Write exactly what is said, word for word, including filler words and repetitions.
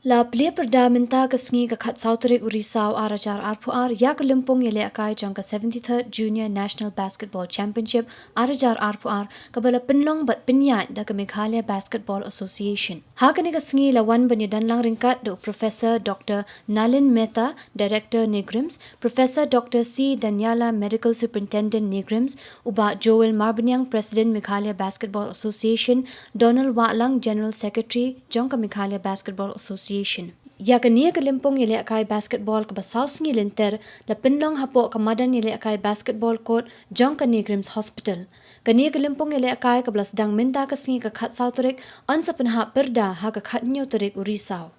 La plie pyrda mynta ka sngi ka khatsaw tarik u Risaw ar hajar arphew ar ïa ka lympung ïalehkai jong ka seventy-third Junior National Basketball Championship ar hajar arphew ar kaba la pynlong bad pynïaid da ka Meghalaya Basketball Association. Ha kane ka sngi la wan ban ïadonlang ryngkat da u Professor Doctor Nalin Mehta, Director NEIGRIHMS, Professor Doctor C Daniela, Medical Superintendent NEIGRIHMS, u Bah Joel Marbaniang, President Meghalaya Basketball Association, Donald Wahlang, General Secretary jong ka Meghalaya Basketball Association. Ïa kane ka lympung ïalehkai basketball kaba saw sngi lynter la pynlong hapoh ka madan ïalehkai basketball court jong ka NEIGRIHMS Hospital. Kane ka lympung ïalehkai kaba la sdang mynta ka sngi ka khatsaw tarik yn sa pynhap pyrda ha ka khathynñiew tarik u Risaw.